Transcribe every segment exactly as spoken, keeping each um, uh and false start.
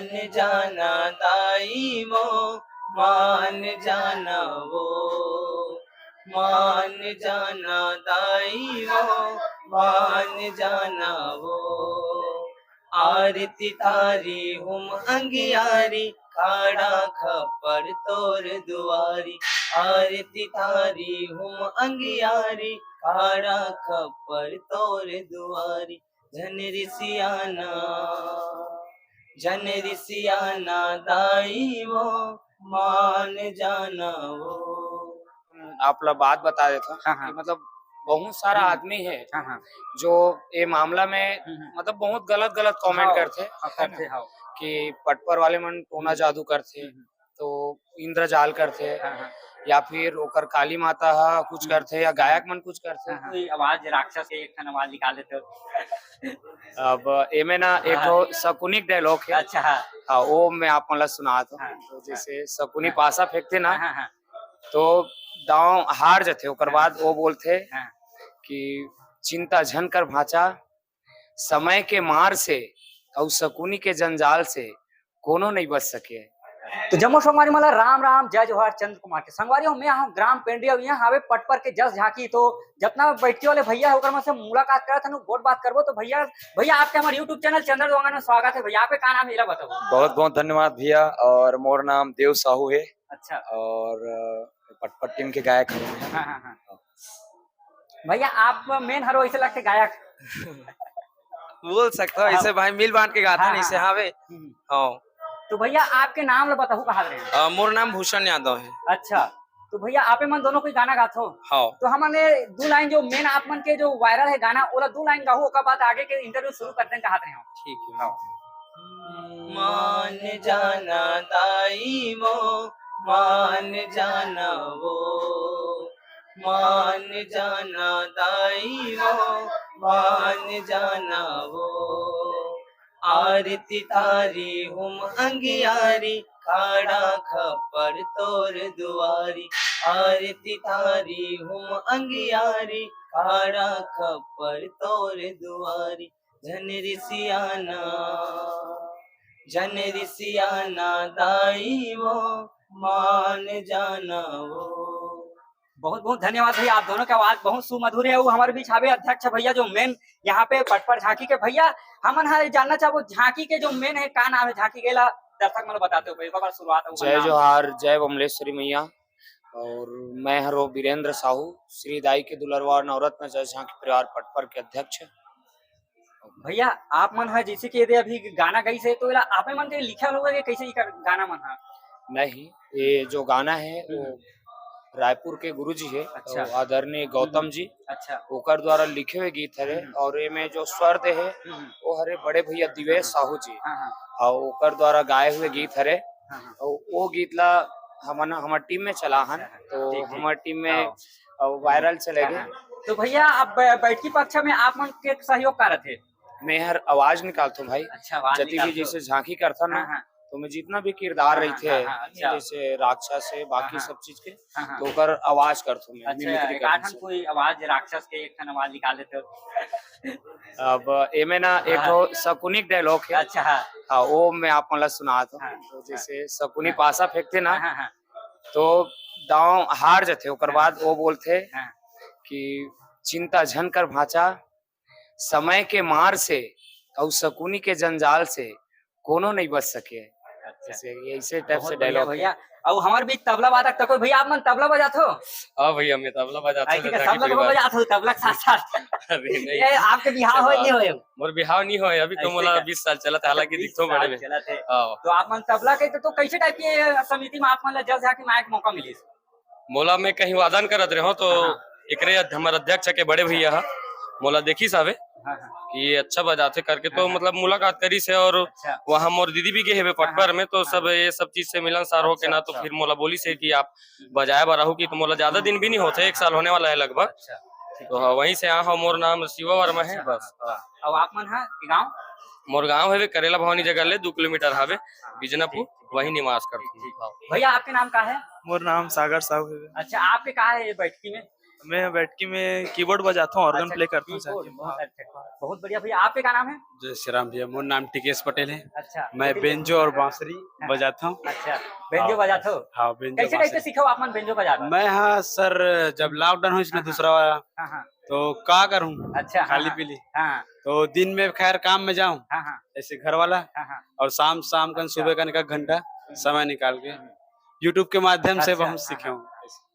मान जाना दाई वो, मान जाना वो, मान जाना दाई वो, मान जाना वो। आरती तारी हुम अंगियारी, खाड़ा खप्पर तोर दुआरी। आरती तारी हुम अंगियारी, खाड़ा खप्पर तोर दुआरी। झन रिसियाना, झन रिसियाना दाई वो, मान जाना वो। आप ला बात बता देता हूँ हाँ, हाँ। कि मतलब बहुत सारा हम्म। आदमी है हाँ, हाँ। जो ये मामला में हम्म, हम्म। मतलब बहुत गलत गलत कमेंट हाँ, करथे, हाँ, है ना? करथे, हाँ। कि पटपर वाले मन टोना हम्म। जादू करथे, हम्म, हम्म। तो इंद्रजाल करथे, हाँ, हाँ। या फिर ओकर काली माता ह कुछ हम्म। करथे, या गायक मन कुछ करथे। हाँ, हाँ। कोई आवाज राक्षस के एक ठन आवाज निकाल देते हो। अब एमे ना एक हाँ। ठो शकुनिक डायलॉग है। अच्छा, हाँ। हाँ, वो मैं आप मन ला सुनात हूँ। हाँ। तो जैसे शकुनी हाँ। पासा फेंकथे ना, हाँ, हाँ, हाँ। तो दांव हार जथे, ओकर हाँ। बाद वो बोलथे हाँ। कि चिंता झन कर भांचा, समय के मार से अउ शकुनी के जंजाल से कोनो नहीं बच सके। तो जम्मो संगवारी मन ला राम राम, जय जोहार, चंद्र कुमार के। संगवारी हो, मैं हूँ ग्राम पेंडी, अउ यहाँ हावे पटपर के जस झांकी। तो जतना बैठकी वाले भैया है, ओकर मन से मुलाकात करत हन, गोठ बात करबो। तो भैया, भैया आपके हमारे YouTube चैनल चंद्र दोंगन में स्वागत है। भैया आपके का नाम है, एला बताओ। बहुत बहुत धन्यवाद भैया, और मोर नाम देव साहू है। अच्छा। और, अ, पटपट टीम के गायक हूँ। हाँ, हाँ, हाँ। भैया आप मेन हरो, ऐसे लगते गायक। बोल सकता हूँ, हाँ। ऐसे भाई मिल बांट के गाता हाँ, नहीं, हाँ, ऐसे हाँ। हावे। हम्म। हाँ। तो भैया आपके नाम ला बताओ, कहाँ रहे हैं? अ, मोर नाम भूषण यादव है। अच्छा, तो भैया आपे मन दोनों कोई गाना गाथो? हाँ। तो हमन ले दू लाइन जो मेन आप मन के जो वायरल है गाना, ओला दू लाइन गाहू, ओकर बाद आगे के इंटरव्यू शुरू करते हैं, कहाँ रहे हो? ठीक है। हाँ। मान जाना दाई वो, मान जाना वो, मान जाना दाई वो, मान जाना वो। आरती तारी हुम अंगियारी, खाड़ा खप्पर तोर दुआरी। आरती तारी हुम अंगियारी, खाड़ा खप्पर तोर दुआरी। झन रिसियाना, झन रिसियाना दाई वो, मान जाना वो। बहुत बहुत धन्यवाद भैया, आप दोनों की आवाज बहुत सुमधुर है। वो हमारे बीच हावे अध्यक्ष भैया जो मेन यहाँ पे पटपर झांकी के। भैया हमन हा जानना चाहबो, झांकी के जो मेन है का नाम है, झांकी के ला दर्शक मन बताते हो, एक बार शुरुआत हो, जय नाम। जोहार, जय बमलेश्वरी मैया। और मैं हरो वीरेंद्र साहू, श्री दाई के दुलरवा नवरत्न जस झांकी परिवार पटपर के अध्यक्ष। भैया आप मन ह जैसे कि यदि अभी गाना गाइस है, तो एला आपे मन के लिखल होगा कि कैसे ये गाना मन ह? नहीं, ये जो गाना है वो हम्म। रायपुर के गुरुजी है, अच्छा। तो आदरणीय गौतम हम्म। जी, अच्छा। ओकर द्वारा लिखे हुए गीत हरे, हम्म। और ये में जो स्वर दे है हम्म। वो हरे बड़े भैया दिवेश हाँ। साहू जी, हाँ, हाँ। और ओकर द्वारा गाए हुए गीत हरे। हाँ, हाँ। और वो गीत ला हमन, हमर टीम में चला हन, अच्छा, तो ठीक, ठीक। हमर टीम में हाँ। अउ वायरल चले गे। हाँ, हाँ। तो भैया, अब बै-, बैठकी पक्ष में आप मन के सहयोग का रथे? मैं हर आवाज निकालथों भाई। अच्छा, आवाज जति भी निकालथो। जैसे झांकी करथन ना, हाँ, हाँ। तो मैं जितना भी किरदार हाँ, हाँ, रहिथे, हाँ, हाँ, अच्छा। जैसे राक्षस है, बाकी हाँ, हाँ। सब चीज के, हाँ, हाँ। तो ओकर आवाज करथों मैं, अच्छा, मिमिक्री एक आध करथों। ठन कोई आवाज राक्षस के एक ठन आवाज निकाल देते हो। अब एमे ना एक हाँ। ठो शकुनिक डायलॉग है। अच्छा, हाँ। हाँ, वो मैं आप मन ला सुनात हूँ। हाँ, तो हाँ। जैसे शकुनी हाँ। पासा फेंकथे ना, हाँ, हाँ, हाँ। तो दांव हार जथे, ओकर हाँ। बाद वो बोलथे हाँ। कि चिंता झन कर भांचा, समय के मार से अउ शकुनी के जंजाल से कोनो नहीं बच सके। अच्छा। ऐसे, ऐसे टाइप बहुत से बढ़िया डायलॉग है। भैया। अउ हमार बीच तबला वादक तो कोई भैया, आप मन तबला बजात हो? हाँ भैया, मैं तबला बजाता हूँ, ठीक है, जैसा कि सब लोग परिवार। बजात हो तबला के साथ साथ। अरे नहीं। ये आपके बिहाव होय नहीं होय? मोर बिहाव नहीं होय, अभी तो ऐसे मोला का? बीस साल चलत है, हालांकि अच्छा, दिखथों बीस साल बड़े में। चलत है। हाँ। तो आप मन तबला के तो, तो कैसे टाइप के समिति में आप मन ला जस झांकी में आए के मौका मिलिस? मोला मैं कहीं वादन करत रहो तो हाँ। एकरे अध-, हमर अध्यक्ष के बड़े भैया ह मोला देखिस हवे हाँ, हाँ। कि ये अच्छा बजाथे करके तो हाँ, हाँ। मतलब मुलाकात करिस है और अच्छा। वहाँ मोर दीदी भी गे हेबे हाँ, पटपर हाँ। में तो हाँ। सब ये सब चीज से मिलनसार हो के अच्छा, ना तो अच्छा। फिर मोला बोलिस है कि आप बजाए बर आहू कि तो मोला ज्यादा दिन भी नहीं होते, एक साल होने वाला है लगभग। अच्छा, ठीक तो है। हाँ, वहीं से आ हो, मोर नाम शिवा वर्मा है, हाँ, बस। हाँ। अब आप मन हा के गाँव? मोर गाँव हवे करेला भवानी जगह ले दू किलोमीटर हवे, हाँ, बिजनापुर, ठीक, ठीक। वहीं निवास करथों। ठीक, ठीक। भैया, आपके नाम का है? मोर नाम सागर साहू हवे। अच्छा, आपके का है ये बैठकी में? मैं बैठकी में कीबोर्ड बजाता हूँ, ऑर्गन अच्छा, प्ले करता हूँ कीबोर्ड, शादी में। बहुत हाँ। अच्छा, बहुत बढ़िया भैया। आपके क्या नाम है? जय श्री राम भैया, मोर नाम टिकेश पटेल है। अच्छा, मैं टिकेश बेंजो और बांसुरी हाँ। बजाता हूँ। अच्छा, बेंजो हाँ, बजाते हो? हाँ, बेंजो कैसे टाइप से बांसुरी। सीखा हो आप मन बेंजो बजाना? मैं हाँ सर, जब लॉकडाउन होइस ना हाँ, दूसरा वाला, हाँ हाँ। तो का करूँ, अच्छा, हाँ, खाली हाँ। पीली। हाँ तो दिन में खैर काम में जाऊँ, हाँ हाँ। ऐसे घर वाला, हाँ हाँ। और शाम शाम कन अच्छा। सुबह कन एक घंटा हम्म। समय निकाल के हम्म। YouTube के माध्यम से अच्छा, हम हाँ, सीखे हाँ। हूँ।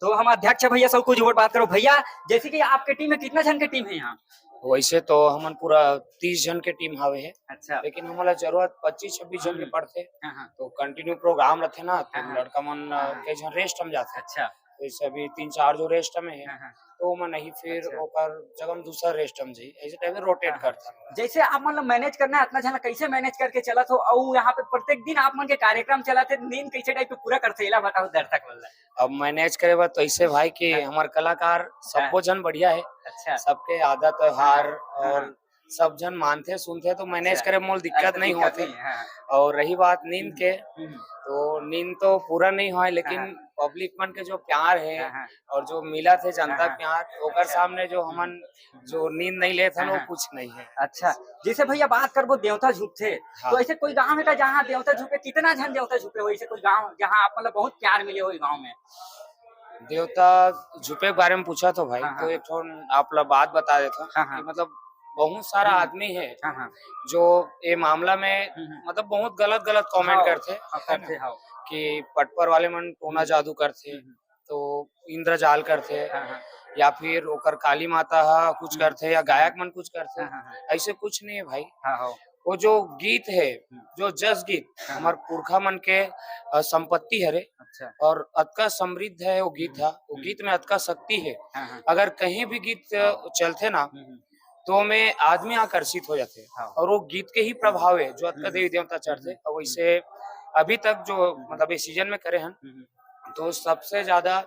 तो हम अध्यक्ष भैया सब कुछ वोट बात करो भैया। जैसे कि आपके टीम में कितना जन के टीम है यहाँ? वैसे तो हमन पूरा तीस जन के टीम हावे है, अच्छा। लेकिन हमला जरूरत पच्चीस छब्बीस जन के हम्म। पड़थे। हाँ हाँ। तो कंटिन्यू प्रोग्राम रथे ना, तो हाँ, हाँ। लड़का मन हाँ। कई झन रेस्ट में जाथे। अच्छा। तो जैसे अभी तीन चार जो रेस्ट में है, हाँ हाँ। तो ओमन नहीं, फिर अच्छा। ओकर जगह में दूसरा रेस्ट में जाही, ऐसे टाइप से रोटेट हाँ, हाँ। करथे। जैसे आप मन ल मैनेज करना है, अतना झन ल कैसे मैनेज करके चलत हो, अउ यहाँ पे प्रत्येक दिन आप मन के कार्यक्रम चलत हे, नींद कैसे टाइप के पूरा करथे, एला बताओ दर्शक मन ल। अब मैनेज करे बर तो ऐसे भाई कि हाँ। हमार कलाकार सबको हाँ। झन बढ़िया है, अच्छा। सबके आदत व्यवहार हाँ, हाँ। और सब झन मानथे सुनथे, तो मैनेज अच्छा। करे मोला दिक्कत अच्छा, नहीं दिक्कत होथे। नहीं है, हाँ। और रही बात नींद हम्म, के, हम्म। तो नींद तो पूरा नहीं होय, लेकिन हाँ। पब्लिक मन के जो प्यार है हाँ, हाँ। और जो मिलत हे जनता हाँ, हाँ। प्यार, ओकर अच्छा। सामने जो हमन जो नींद नहीं लेत हन, हाँ, वो हाँ। कुछ नहीं है। अच्छा, जैसे भैया बात करबो देवता झुकथे, हाँ। तो ऐसे कोई गांव है का जहाँ देवता झुके, कितना झन देवता झुके हो, ऐसे कोई गांव जहाँ आप मतलब बहुत प्यार मिले हो गांव में? देवता झुके के बारे में पूछा तो भाई, हाँ, हाँ, तो एक हाँ। ठो आप ला बात बता देता हूँ हाँ, हाँ। कि मतलब बहुत सारा हम्म। आदमी है हाँ, हाँ। जो ये मामला में हम्म, हम्म। मतलब बहुत गलत गलत कमेंट हाँ, करथे, हाँ, है ना? करथे, हाँ। कि पटपर वाले मन टोना हम्म। जादू करथे, हम्म। तो इंद्रजाल करथे, हाँ, हाँ। या फिर ओकर काली माता हा कुछ हम्म। करथे, या गायक मन कुछ करथे, हाँ, हाँ, हाँ। ऐसे कुछ नहीं है भाई। हाँ, हाँ। वो जो गीत है, हम्म। जो जस गीत हाँ, हमार पुरखा मन के अ, संपत्ति हरे, अच्छा। और अतका समृद्ध है वो गीत हा, वो हम्म। गीत में अतका शक्ति है। हाँ, हाँ। अगर कहीं भी गीत अ, हाँ। चलथे ना, हम्म, हम्म। तो में आदमी आकर्षित हो जाथे। हाँ। और वो गीत के ही प्रभाव है जो अतका हम्म। देवी देवता चढ़थे। हम्म। और वैसे अभी तक जो हम्म। मतलब ये सीजन में करे हन, हम्म। तो सबसे ज्यादा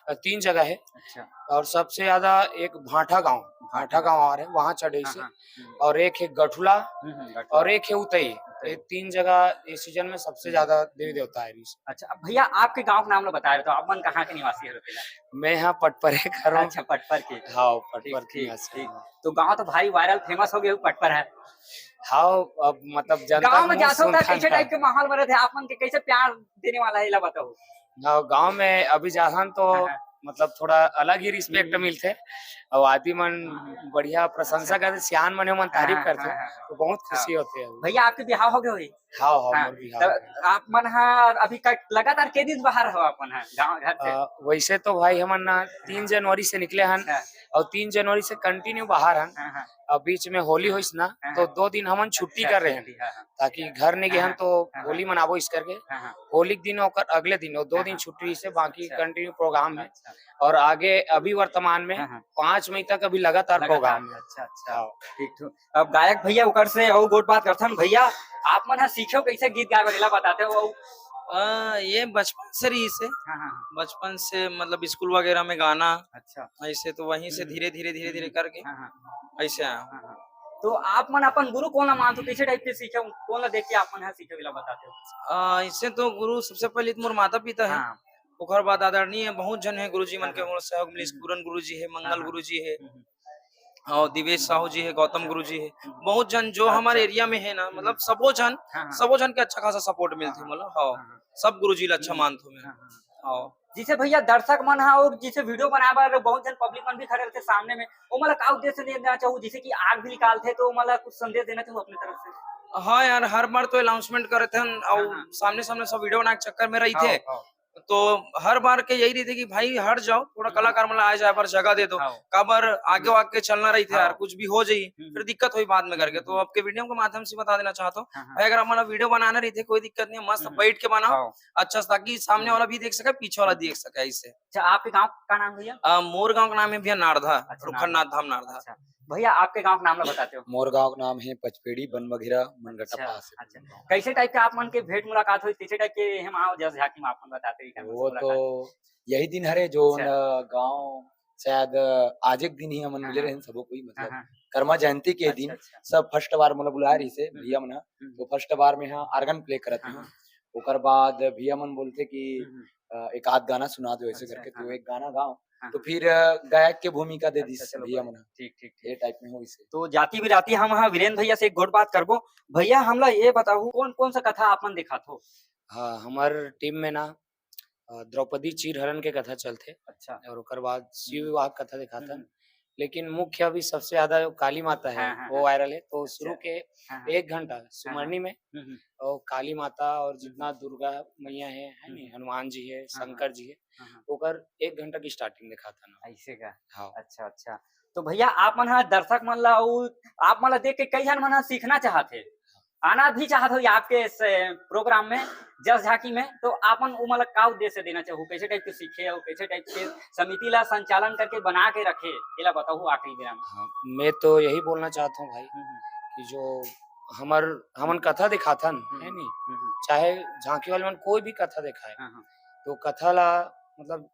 अ, तीन जगह है। अच्छा। और सबसे ज्यादा एक भाटा गांव, भाटा गांव आ रहे, वहां चढ़े हाँ, से, हाँ। हम्म। और एक है गठुला, हम्म, हम्म, गठुला। और एक है उतई। उतई। ये तीन जगह ये सीजन में सबसे हम्म। ज्यादा देवी देवता है इस। अच्छा, अब भैया आपके गांव के नाम ला बता रहे, तो आप मन कहाँ के निवासी हो? मैं यहाँ पटपरे घर हूँ। अच्छा, पटपर के। हाँ, पटपर ठीक, के ठीक, निवासी ठीक। हूँ। तो गांव तो भाई वायरल फेमस हो गए हो, पटपर है। हाँ, अब मतलब जनता गांव में मुंह जाते हो तो सुनता कैसे था। टाइप के माहौल में रहते हैं आप मन के, कैसे प्यार देने वाला है, एला बताओ। हाँ, गांव में अभी जाथन तो हाँ, हाँ। मतलब थोड़ा अलग ही रिस्पेक्ट हम्म। मिलथे, और आदमी मन हम्म। बढ़िया प्रशंसा अच्छा। करथे, सियान मन मन तारीफ हाँ, करथे, हाँ, हाँ। तो बहुत खुशी हाँ। होथे। भैया आपके बिहाव हो गए हुई? हाँ, हाँ, हाँ, मोर बिहाव तो हो गए। आप मन हा अभी का लगातार के दिन बाहर हो अपन हा गांव घर से? अ, वैसे तो भाई हमन ना तीन जनवरी से निकले हन, अच्छा। और तीन जनवरी से कंटिन्यू बाहर हन। हाँ, हाँ। अब बीच में होली हाँ। होइस ना, हाँ, तो हाँ। दो दिन हमन छुट्टी अच्छा, कर रहे हन, छुट्टी, हाँ, हाँ। ताकि घर नहीं गए हन हाँ, तो हाँ, होली हाँ। मनाबो इस करके। हाँ, हाँ। होली के दिन और अगले दिन, और दो हाँ, दिन हाँ। छुट्टी से बाकी अच्छा। कंटिन्यू प्रोग्राम है। अच्छा। और आगे अभी वर्तमान में हाँ, हाँ। पाँच मई तक अभी लगातार लगातार। प्रोग्राम है। अच्छा, अच्छा। हाँ। ठीक, ठीक। अब गायक भैया ओकर से अउ गोठ बात करथन। भैया, आप मन ह सीखे हो कैसे गीत गाए बर, एला बताते हो? अउ आ, ये बचपन से रहिस हे। हाँ, हाँ, हाँ। बचपन से मतलब स्कूल वगैरह में गाना, अच्छा। ऐसे तो वहीं से हम्म। धीरे, धीरे, धीरे, धीरे हम्म। करके हाँ, हाँ। ऐसे आया। हाँ, हाँ। तो आप मन अपन गुरु कौन ला मानते हो, कैसे टाइप के सीखे हो, कौन ला देख के आप मन ह सीखे हो, एला बताते हो? आ, ऐसे तो गुरु सबसे पहले तो मोर माता पिता है, हाँ। ओकर बाद आदरणीय बहुत जन है गुरु जी मन हाँ, के, हाँ। मोर सहयोग मिलिस, हम्म। पूरन गुरु जी है, हाँ, मंगल हाँ। गुरु जी है, हम्म। और दिवेश साहू जी है, गौतम गुरु जी है, बहुत जन जो अच्छा। हमारे एरिया में है ना, मतलब सबो जन, हाँ, हाँ। सबो जन के अच्छा खासा सपोर्ट मिलथे हाँ, मोला। हाँ, हाँ। सब गुरु जी ला अच्छा हम्म। मानथो मैं। हाँ, हाँ। हाँ। जैसे भैया दर्शक मन हा और जैसे वीडियो बनाए बर बहुत जन पब्लिक मन भी खड़े रहते सामने में, ओमन ला का उद्देश्य देना चाहू, जैसे कि आग भी निकालथे तो ओमन ला कुछ संदेश देना चाहू अपने तरफ से? हाँ यार, हर बार तो अनाउंसमेंट करत हन और हाँ, हाँ। सामने सामने सब वीडियो बना के चक्कर में रहिथे। हाँ, हाँ। तो हर बार के यही रहिथे कि भाई हट जाओ, थोड़ा हम्म। कलाकार मन ला आए जाए बर जगह दे दो, हाँ। काबर आगे आगे चलना रहिथे हाँ। यार, कुछ भी हो जाही, हम्म। फिर दिक्कत होही बाद में करके। तो हम्म। आपके वीडियो के माध्यम से बता देना चाहता हूँ हाँ, हाँ। भाई, अगर आप मन वीडियो बनाना रहिथे, कोई दिक्कत नहीं है, मस्त हम्म। बैठ के बनाओ, हाँ। अच्छा से, ताकि सामने हम्म। वाला भी देख सके, पीछे वाला देख सके, ऐसे। अच्छा, आपके गांव का नाम भैया? आ, मोर गांव का नाम है भैया नारदा, अच्छा, रुखननाथ धाम नारदा। अच्छा भैया, आपके गांव का नाम ला बताते हो? मोर गांव का नाम है पचपेड़ी बन बघेरा मनगटा अच्छा, पास है। अच्छा। कैसे टाइप के आप मन के भेंट मुलाकात हुई, कैसे टाइप के हम आओ जस झांकी में आप मन बताते हो, कैसे वो मुलाकात? तो यही दिन हरे जो अच्छा। न गांव शायद आज एक दिन ही हमन हाँ, मिले हाँ। रहन सबो कोई, हाँ, मतलब हाँ। कर्मा जयंती के अच्छा, दिन अच्छा। सब फर्स्ट बार मोला बुलाए रहिसे हम्म, भैया मन ह, हम्म। तो फर्स्ट बार में हा आर्गन प्ले करत हाँ, हूँ। हाँ। ओकर बाद भैया मन बोलथे कि हम्म, हम्म। अ, एक आध गाना सुना दो ऐसे करके, तो एक गाना गाओ। हाँ, तो हाँ। फिर अ, गायक के भूमिका दे अच्छा, दिस चलो, भैया बढ़िया। मन ह। ठीक, ठीक, ये ठीक। टाइप में होइस हे। तो जाती बिराती हम हा वीरेंद्र भैया से एक गोठ बात करबो। भैया, हमला ये बताहू, कौन कौन सा कथा आप मन दिखात हो? हाँ, हमर टीम में ना अ, द्रौपदी चीरहरण के कथा चलथे अच्छा। और ओकर बाद शिव विवाह के कथा दिखाथन। हम्म। लेकिन मुख्य अभी सबसे ज्यादा जो काली माता है, हाँ, हाँ, वो हाँ। वायरल है। तो अच्छा। शुरू के हाँ, हाँ। एक घंटा सुमरनी में हम्म, हम्म। और काली माता और जितना हम्म। दुर्गा मैया है, है नी, हम्म। हनुमान जी है, हाँ, हाँ। शंकर जी है, हाँ, हाँ। ओकर एक घंटा की स्टार्टिंग दिखाथन। ऐसे का? हाँ। अच्छा, अच्छा। तो भैया, आप मन हा दर्शक मन ला अउ आप मन ला देख के कई झन मन हा सीखना चाहत हे, आना भी चाहत हो आपके इस, अ, प्रोग्राम में, जस झांकी में, तो आप मन उमन ला का उद्देश्य देना चाहू? कैसे टाइप के सीखे अउ कैसे टाइप के समिति ला संचालन करके बना के रखे, एला बताहू आखिरी बेरा में। हाँ, मैं तो यही बोलना चाहता हूँ भाई हम्म, हम्म। कि जो हमर, हमन कथा दिखाथन, हम्म। है नी, हम्म, हम्म। चाहे झांकी वाले मन कोई भी कथा दिखाए, हाँ, हाँ। तो कथा ला मतलब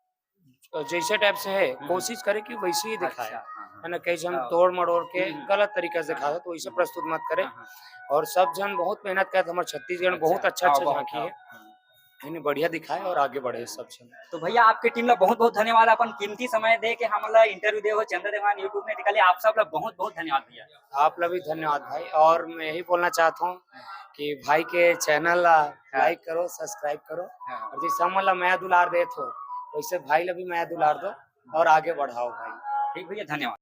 जैसे टाइप से है, हम्म। कोशिश करे कि वैसे ही दिखाए, अच्छा, हाँ, हाँ। है ना? कई झन हाँ। तोड़ मरोड़ के हम्म, हम्म। गलत तरीका से हाँ, दिखाता, हाँ। तो वैसे हम्म। प्रस्तुत मत करे। हाँ, हाँ। और सब झन बहुत मेहनत करत, हमर छत्तीसगढ़ में बहुत अच्छा हाँ, अच्छा बहुत, झांकी हाँ, है, हाँ। है नी, बढ़िया दिखाए और आगे बढ़े सब झन। तो भैया, आपके टीम ला बहुत बहुत धन्यवाद, अपन कीमती समय दे के हमला इंटरव्यू दे हो चंद्र देवान YouTube में निकाले, आप सब ला बहुत बहुत धन्यवाद भैया। आप ला भी धन्यवाद भाई, और मैं यही बोलना चाहता हूँ कि भाई के चैनल ला हाँ। लाइक करो, सब्सक्राइब करो, हाँ। और जैसे हमन ला मया दुलार देत हो, वैसे भाई ला भी मया दुलार दो और आगे बढ़ाओ भाई। ठीक भैया, धन्यवाद।